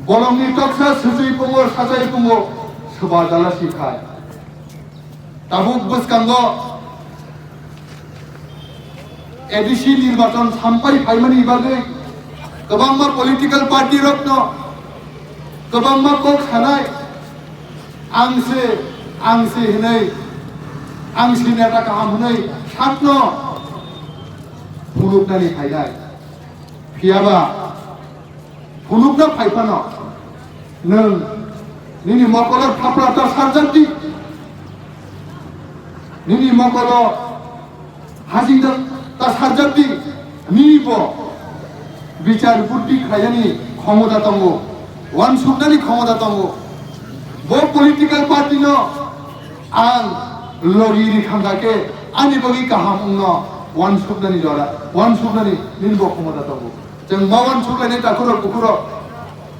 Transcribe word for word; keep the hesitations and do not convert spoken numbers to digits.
Bolongni toksa sujui pungo, sajai pungo, soba jala si khai. Tabuk bwskango A D C nirbachon sampai phaimani bagwi kwbangma political party rokno kwbangma kok sanai, ang se, ang se hinwi, ang se neta kaham hinwi sakno phunuknani phainai. Phiyaba phunukna phai phano nwng nini mokolo thapra ta sarjak di, nini mokolo hajing ta sarjak di, nini bo bichar buddhi khlainani khomota tongo, wansuknani khomota tongo. Bo political party no ang logi ri thangkha khe ani bagwi kaham wngno wansuknani jora, wansuknani nini bo khomota tongo. Chwng ma wansuklainai takhurok bukhurok